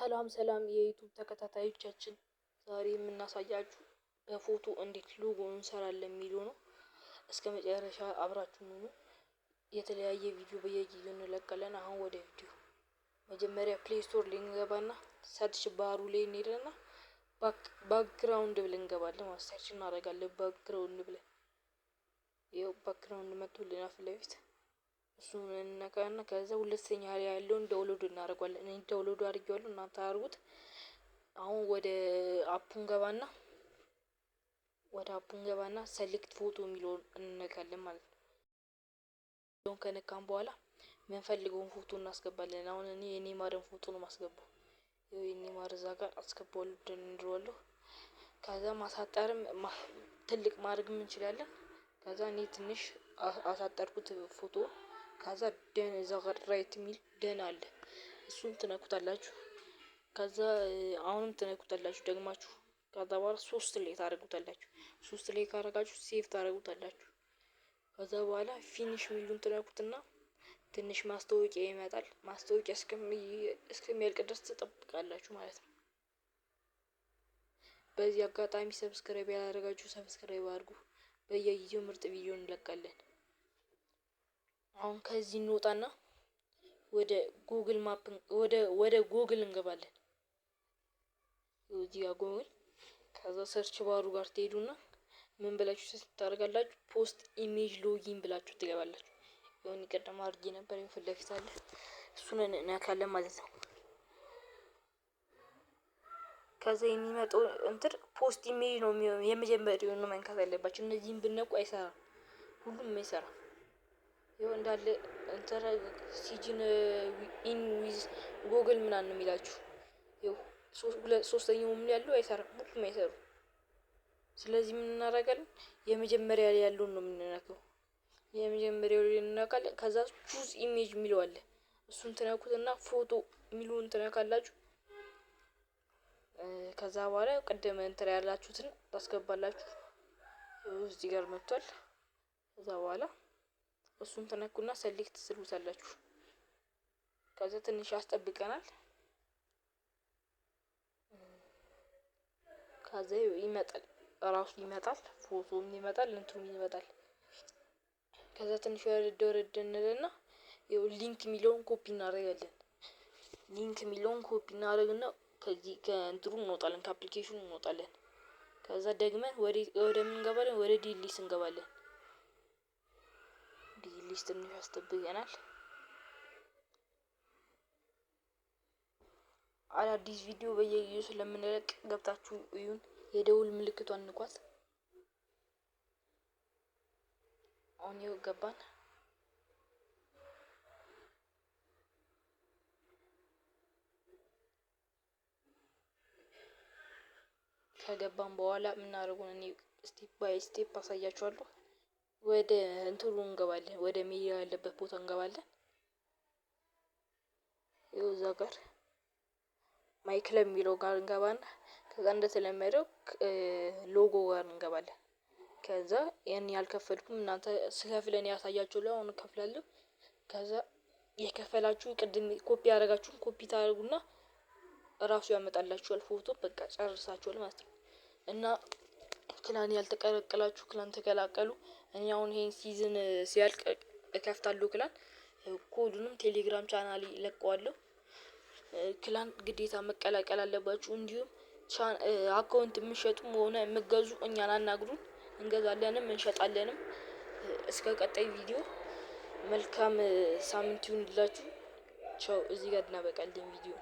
ሰላም ሰላም የ YouTube ተከታታዮቻችን፣ ዛሬ የምናሳያችሁ በፎቶ እንዴት ሎጎ እንሰራለን የሚለው ነው። እስከ መጨረሻ አብራችሁን ሁኑ። የተለያየ ቪዲዮ በየጊዜው እንለቃለን። አሁን ወደ ቪዲዮ። መጀመሪያ Play Store ላይ እንገባና search bar ኡ ላይ እንሄድና background ብለን እንገባለን ማለት search እናደርጋለን። Background ብለን ይኸው background መጥቶልናል ፊት ለፊት። እሱን እንነካና ከዛ ሁለተኛ ላይ ያለውን download እናደርገዋለን። እኔ download አድርጌዋለሁ፣ እናንተ አድርጉት። አሁን ወደ app ኡ እንገባና select photo የሚለውን እንነካለን ማለት ነው። ከነካን በኋላ የምንፈልገውን ፎቶ እናስገባለን። አሁን እኔ የኔማርን ፎቶ ነው የማስገባው። ይኸው የኔማር እዛ ጋር አስገባዋለሁ፣ ደንድሯለሁ። ከዛ ማሳጠርም ትልቅ ማድረግም እንችላለን። ከዛ እኔ ትንሽ አሳጠርኩት ፎቶ። ከዛ done፣ እዛ ጋር right የሚል done አለ። እሱን ትነኩታላችሁ። ከዛ አሁንም ትነኩታላችሁ ደግማችሁ። ከዛ በኋላ ሶስት ላይ ታደርጉታላችሁ። ሶስት ላይ ካደረጋችሁ save ታደርጉታላችሁ። ከዛ በኋላ finish የሚሉን ትነኩትና ትንሽ ማስታወቂያ ይመጣል። ማስታወቂያ እስከሚያልቅ ድረስ ትጠብቃላችሁ ማለት ነው። በዚህ አጋጣሚ subscribe ያላደረጋችሁ subscribe አድርጉ። በየጊዜው ምርጥ ቪዲዮ እንለቃለን። አሁን ከዚህ እንወጣና ወደ Google Map፣ ወደ ጉግል እንገባለን። እዚህ ጋር ጉግል፣ ከዛ search bar ኡ ጋር ትሄዱና ምን ብላችሁ ታደርጋላችሁ? Post image login ብላችሁ ትገባላችሁ። የሆነ ቅድም አድርጌ ነበር፣ ፊት ለፊት አለ። እሱን እንነካለን ማለት ነው። ከዛ የሚመጣው እንትን post image ነው፣ የመጀመሪያውን ነው መንካት ያለባችሁ። እነዚህን ብነቁ አይሰራም፣ ሁሉም አይሰራም። ይኸው እንዳለ እንትን sign in with Google ምናምን ነው የሚላችሁ። ይኸው ሶስተኛው ምን ያለው አይሰራም፣ ሁሉም አይሰሩም። ስለዚህ ምን እናደርጋለን? የመጀመሪያ ላይ ያለውን ነው የምንነካው። የመጀመሪያው ላይ እንነካለን። ከዛ choose image የሚለው አለ። እሱን ትነኩትና ፎቶ የሚለውን ትነካላችሁ። ከዛ በኋላ ቅድም እንትን ያላችሁትን ታስገባላችሁ። እዚህ ጋር መጥቷል። ከዛ በኋላ እሱን ትነኩና select ትሉታላችሁ። ከዛ ትንሽ ያስጠብቀናል። ከዛ ይመጣል፣ ራሱ ይመጣል፣ ፎቶም ይመጣል፣ እንትኑም ይመጣል። ከዛ ትንሽ ወረድ ወረድ እንልና ይኸው link የሚለውን ኮፒ እናደርጋለን። Link የሚለውን ኮፒ እናደርግና ከዚህ ከእንትኑ እንወጣለን፣ ከ application ኑ እንወጣለን። ከዛ ደግመን ወደ ምን እንገባለን? ወደ Dealls እንገባለን። Dealls ትንሽ ያስጠብቀናል። አዳዲስ ቪዲዮ በየጊዜው ስለምንለቅ ገብታችሁ እዩን። የደውል ምልክቷን ንኳት። አሁን ይኸው ገባን። ከገባን በኋላ የምናደርገውን እኔ step by step አሳያችኋለሁ። ወደ እንትኑ እንገባለን፣ ወደ ሚዲያ ያለበት ቦታ እንገባለን። ይኸው እዛ ጋር my club የሚለው ጋር እንገባና ከዛ እንደተለመደው ሎጎ ጋር እንገባለን። ከዛ ያን ያልከፈልኩም እናንተ ስከፍለን ያሳያችሁ፣ አሁን እከፍላለሁ። ከዛ የከፈላችሁ ቅድም ኮፒ ያደረጋችሁን ኮፒ ታደርጉና እራሱ ያመጣላችኋል ፎቶ። በቃ ጨርሳችኋል ማለት ነው። እና clan ያልተቀላቀላችሁ clan ተቀላቀሉ። እኔ አሁን ይሄን season ሲያልቅ እከፍታለሁ clan። ኮዱንም ቴሌግራም ቻናል እለቀዋለሁ። Clan ግዴታ መቀላቀል አለባችሁ። እንዲሁም account የምትሸጡም ሆነ የምትገዙ እኛን አናግሩን። እንገዛለንም እንሸጣለንም። እስከ ቀጣይ ቪዲዮ መልካም ሳምንት ይሁንላችሁ። ቻው። እዚህ ጋር እናበቃለን ቪዲዮ።